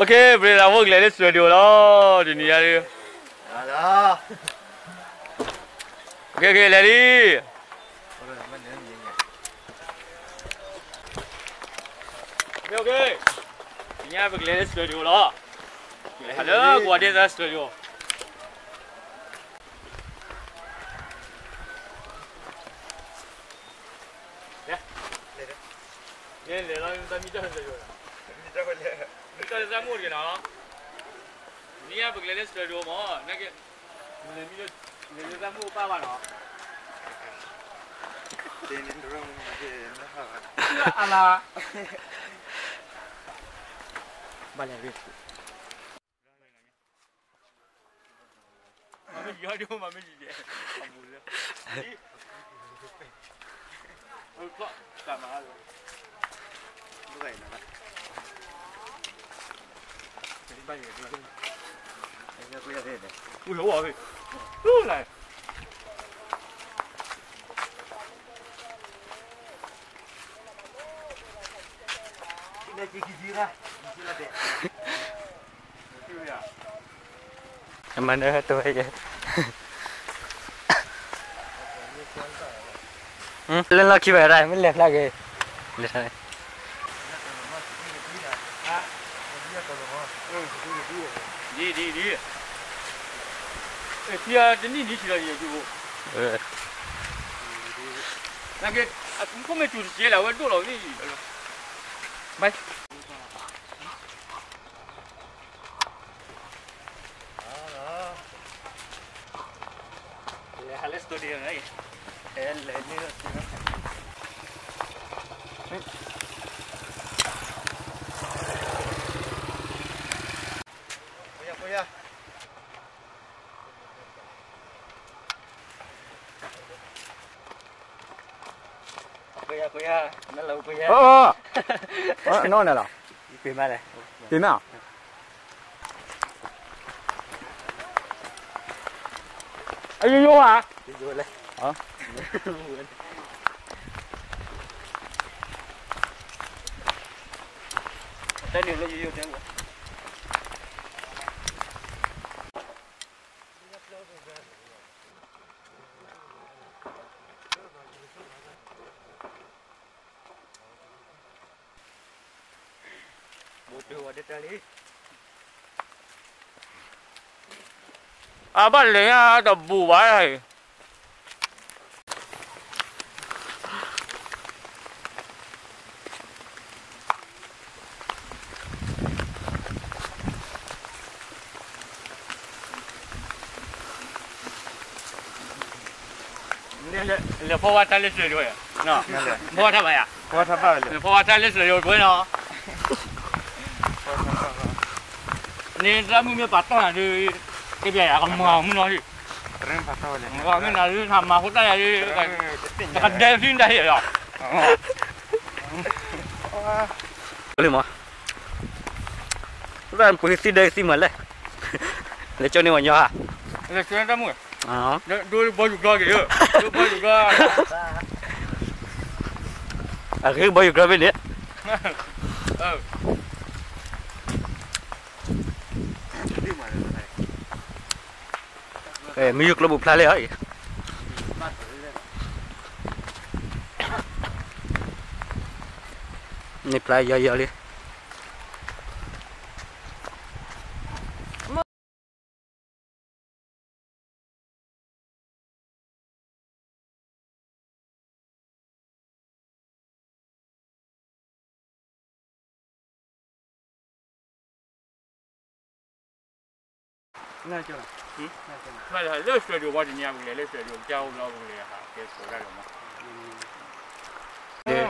ပကလဲၤလၢ studio လီၤ တနံၤညါဒုး. လဲၤလံ. Okay, okay. တနံၤညါပကလဲၤလၢ studio လီၤ. ဟဲလၢ ကွၢ်ဒ့သး studio. လဲၤ, လဲၤလီၤ တၢ်မံတၢ်လၢ မံတၢ်လၢသးမိၢ်တက့ၢ်နီၤ. နံၤညါပကလဲၤလၢ studio မး, နကလဲၤလၢသးမိၢ်ပၢ်ဘၣ်နီၤ. အလါ, ဘၣ်လဲၤ မ့ၢ်ယီၤဒိၣ်မး မ့ၢ်ယီၤဒိၣ်မး မ့ၢ်ယီၤဒိၣ်မး မ့ၢ်ယီၤဒိၣ်မး မ့ၢ်ယီၤဒိၣ်မး မၤနၢၤတဝဲယဲ, လဲၤလီၢ်ခံဘၣ်ရၣ် မ့ၢ်လဲၤဖျါက့ၤ, လဲၤထါန့ၣ်, ဒ်ဒ်ဒ်, ဖံအတနံၣ်နံၣ်ဆံလီၤယဲၢ်ဒူၣ်, နက့, အခိၣ်မ့ၢ်စူၤတကဲလၢအဝဲဒိၣ်လီၤ, ဘၣ် လဲၤဟးလၢ studio န့ၣ်, ဟဲလဲၤန့ၢ်လီၤ studio နီၢ်န့ၣ်လီၤ, ပ့ၤမးလဲၣ်, ပ့ၤမး, အယိယိဧါ, တၢ်န့ၣ်လၢယိယိတဲလီၤ. အဘၣ်လဲၤညါတဘူးဘၣ်, လဲၤဖီဝါထါလၢ studio ယၤ, ဖီဝါထါဘၣ်ယၤ, ဖီဝါထါလၢ studio ပှဲၤနီၤ, န့ၣ်တၢ်မုၢ်မ့ၢ်ပာ်တီၢ်နၤဒုး, ကဘၣ်ယၤကမၤမုၢ်နီၤ, မ့ၢ်နၤဒုးနမၤဃိတၢ်ယၤဒုး, တကဒဲဖံတၢ်ဟ့ၣ်လီၤ, လၢမး တၢ်ပှ့ၤသံဒၢသံမၤလဲၣ်, လဲၤကၠီန့ၢ်ဝဲညီဟါ, လဲၤကၠီန့ၢ်တၢ်မုၢ်, ဒိဘီယူၤကျီက့ၤ, ဒိဘီယူၤကျီ, အဂ့ၢ်ဘီယူၤကျီဖဲန့ၣ်, မ့ၢ်ယူၤကျီပူၤဖျါလဲၣ်အီၤ, န့ၣ်ဖျါယီၤယီၤလံ. လၢ studio ဘၣ်တနံၤ ပကလဲၤလၢ studio ကၢ်အိၣ်ဘျီ ပကလဲၤဟးကဲကိးတၢ်လီၤမ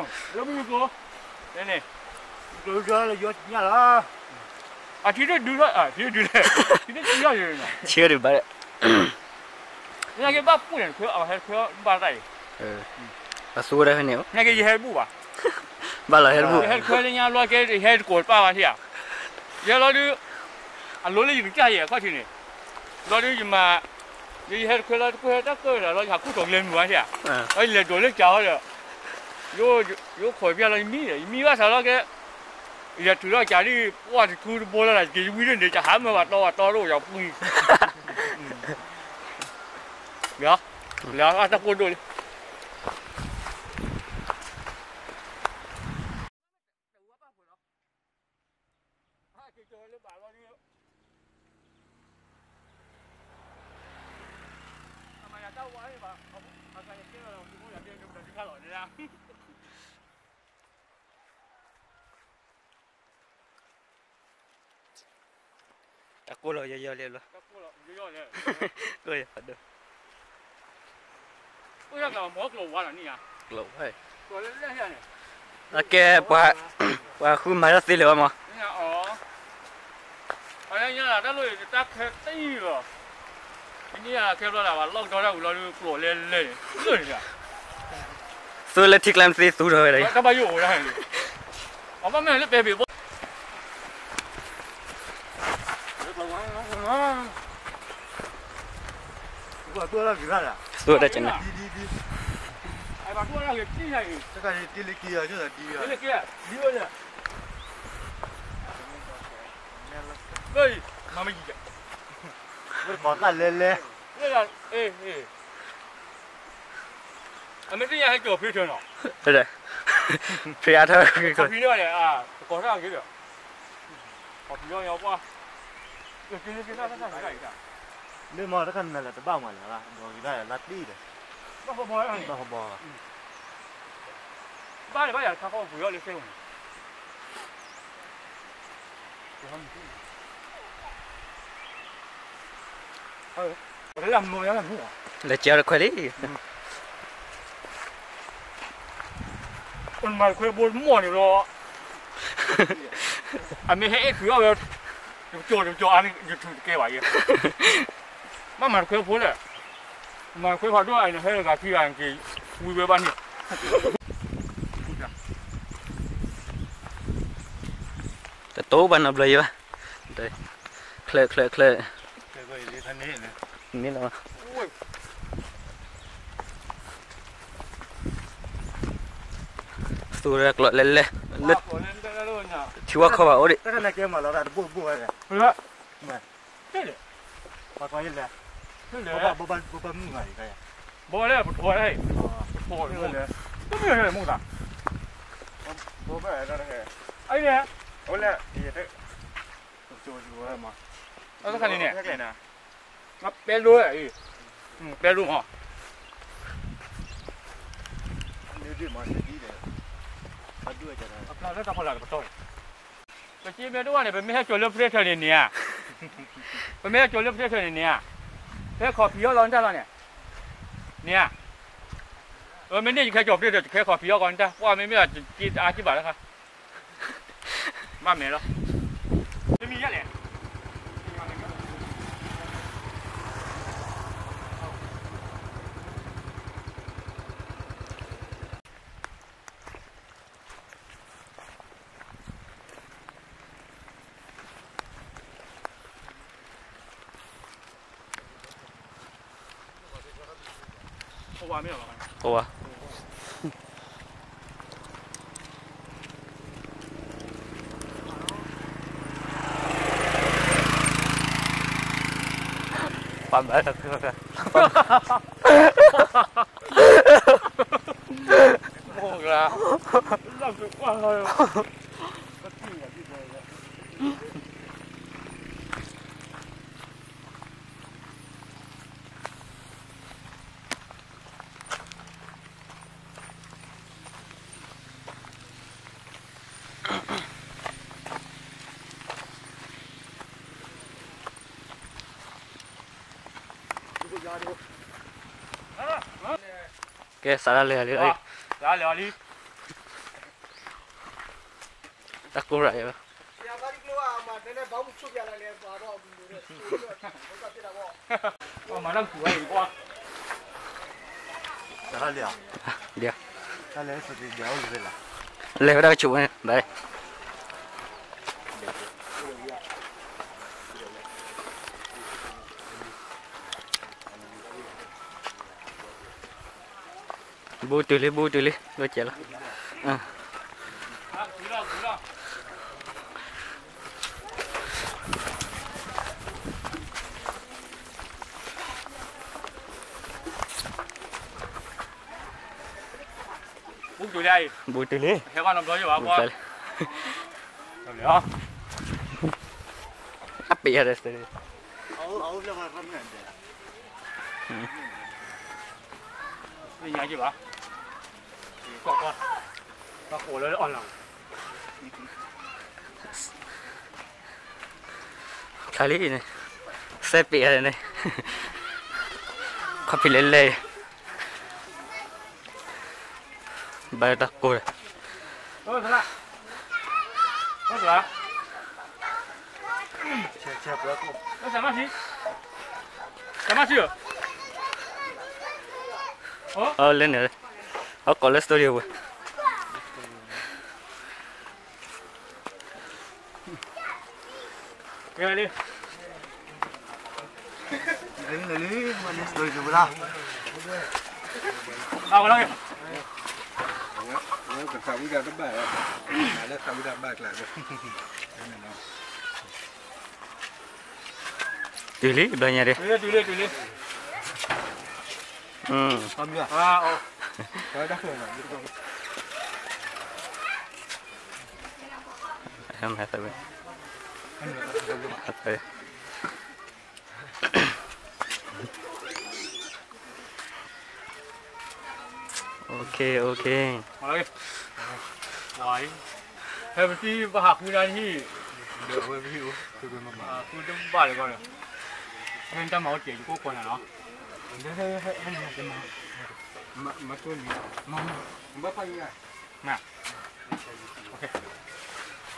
း, လၢမုၢ်ကျိၤ, န့ၣ်, ကျိၤလၢယညၣ်လီၤ, အထံတဒုလီၤ, အထံတဒုလဲၣ်, ထံတဒုလီၤ, ဆ့ဒုးဘၣ် နကဘၣ်ပူၣ်န့ၣ် တခွဲအဟဲတခွဲဘၣ်တၢ်အံၤ, အသူဝဲဒၣ်ဖဲန့ၣ်, နကယဟဲတဘူၣ်ဘၣ်, ဘၣ်လီၤဟဲတဘူၣ်, ယဟဲတခွဲလၢညါဘျီကဲ ယဟဲတကိးတပၣ်ဘၣ်ထံၣ်ဧါ, ယဲလီၤဒုး, အလိၤလၢယကစၢ်ယဲၢ်အခီၣ်ထံးန့ၣ်, ဘျီဒုးယမၤ, ယဟဲတခွဲလီၤတခွဲတၢ်ကၢၢ်ဒီးလီၤ ယဟးခူၣ်ထီၣ်ကလဲၤမုာ်ဘၣ်ထံၣ်ဧါ, ယလဲၤဒိးလၢကၢ်အီၤဒီး, ယအိၣ်ခိးပျၢ်လီၤ ယမံဒီး ယမံဘၣ်ဆၣ်လီၤကဲ, ယထုးထီၣ်ကးဒ် ပှၢ်တထူတဘိလၢ်လၢ် က့ၤဝံၤဒ်န့ၣ် ယဟးမၢဘၣ်တီဘၣ်တီတအိၣ် ယပှံၤ လၢအတၢ်ကိၢ်ဒိၣ်လံ တၢ်ကိၢ်လီၤယီၤယီၤလံလီၤ, ကိၢ်ယီၤဖးဒိၣ်, ကျိးဝဲ, အကဲ, ပှၤဃုမၤထီၣ်သ့လၢၤဘၣ်မး, တၢ်လီၢ်ခဲဘျီလၢ်ဘၣ်လီၢ်ကဒီတၢ်ဝံၤလီၤဒုးကျိးလဲလဲန့ၣ်, သူလၢထံကျါမ့ၢ်သ့သူထီၣ်ဝဲဒၣ်, အဘၣ်မ့ၢ်လၢပဲဘ့ၣ်ဘီ သူဝဲဒၣ်ကန့ၣ်, မၤတၢ်လဲလဲ အမ့ၢ်တယၤဟဲကၠီၤဖ့ထၢနီၤ, ဖ့အါထီၣ်, ကီၤထီၣ်က့ၤဒီး, ကီၤဖံးညီညီပှၢ်, မ့ၢ်မၤတခါနလဲၤတဘၣ်မၤလဲၣ်, ဒီးဂ့ၤဒၣ်လၢတံၢ်ဒီး, ဘၣ်ဘီ, ဘၣ်လၢဘၣ်ယၤတခါဃီပှ့ၤအီၣ်လၢစဲဝဲန့ၣ် လဲၤကဲအီၤတခွဲလံ, မၤတခွဲဘိမီၢ်န့ၣ်လီၤ, အမ့ၢ်ဟဲအဲၣ်ခွံအီၣ်ဝဲ, တကၠီၤတကၠီၤအါန့ၣ် ယထုးတကဲဘၣ်ယဲ, ဘၣ်မၤတခွဲဖိလဲၣ်, မၤတခွဲဖးဒိၣ်အံၤန့ၣ် ဟဲဂၤခံဂၤက့ၤ, ဝံၤဝဲဘၣ်န့ၣ် တတိဘၣ်နီတဘျီယဲဘၣ်, ချၢးချၢးချၢး, န့ၣ်လီၤ, သူဝဲကျိးလဲလဲ, ထံဝါခီဘၣ်အိၣ်ဒံး, ဘၣ်လဲၣ်ပထီၣ်, တမ့ၢ်မူသး, အံၤန့ၣ်, ပဲဒိၣ်, ပဲဒိၣ်မး, ပစ့မဲဒိၣ်ဝဲန့ၣ် ပမ့ၢ်ဟဲကၠီၤလၢဖရဲထၢၣ်န့ၣ်န့ၣ်ဧါ, ပမ့ၢ်ဟဲကၠီၤလၢဖရဲထၢၣ်န့ၣ်န့ၣ်ဧါ, ဟဲခီၣ်ဖံးအီၣ်လီၤနတၢ်လီၤန့ၣ်, န့ၣ်ဧါ, မ့ၢ်န့ၢ်ယခဲကၠီၤဖရဲထၢၣ် ယခဲခီၣ်ဖံးအီၣ်ကီၤနတၢ် ပှၢ်မ့မ့ၢ်အက့တအါက့ဘၣ်လၢခါ, ဘၣ်မဲာ်လီၤ, တမံၤယဲလဲၣ် ပှၤဘၣ်တၢ်, မ့ၢ်ဂၤ, ကဲ စးဒၣ်လဲၤလံ, တၢ်ကိၢ်ရၤယဲဘၣ်, လဲၤဝဲဒၣ်ကဆိးဝဲန့ၣ် ဘၣ် ဘူးတုၤလံ ဘူးတုၤလံ ဒိၣ်ကဲလီၤ. ဘူးတုၤလံ, ဟဲဘၣ်နီတဘျီယဘၣ်, ဘူးတၢ်လံ, အပ့ၤယၤဒီး, ညါယဘၣ်, ကီၢ်ကီၢ်, ဘၣ်ဃိးလၢအီၣ်လီၤ ခါလံန့ၣ်, စဲပ့ၤအါန့ၣ်, ခီဖံးလဲလဲၣ်, ဘၣ်တၢ်ကိၢ်ဒီး, အလဲန့ၣ်, အကိးလၢ studio ဝဲ လၢလၢလၢ မၤန့ၢ် story တဝဲဒၣ် အဝဲလီၤ, ဝဲကသးဝံၣ်တၢ်တဘၣ်လီၤ, မၤလၢသးဝံၣ်တၢ်ဘၣ်ကျါ, တုၤလံ ဘျီညါဒၣ်, တုၤလံ တုၤလံ အမ့ၢ်, အဝဲတၢ်ဃၢၤလီၤ, မၤသးဝံၣ်, မၤသးဝံၣ် OK, OK. ဖဲပသံဘၣ်ဟးဃုဒၣ်ဟံၣ်, ဃုတဘၣ်လၢၤကီးဒီး, မ့ၢ်တၢ်မၤအိၣ်တ့ၢ်ယကိၢ်ကွၢ်နၤလီၤ,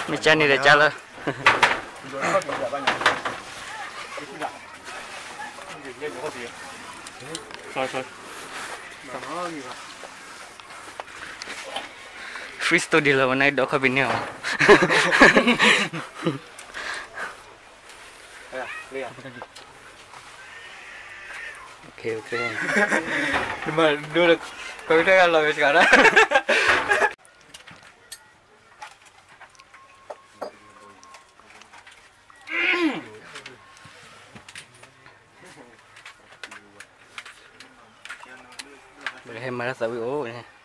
မ့ၢ်ကန့ၣ်ဒီးကလၢ free studio လီၤ ဝဲနဒိးခီပနံၣ်အီၤ, OK, OK. မၤဒိလၢ computer လီၤဝဲစှၤဒၣ် ပကဟဲမၤတၢ်သးဝံၣ်အိၣ်န့ၣ်,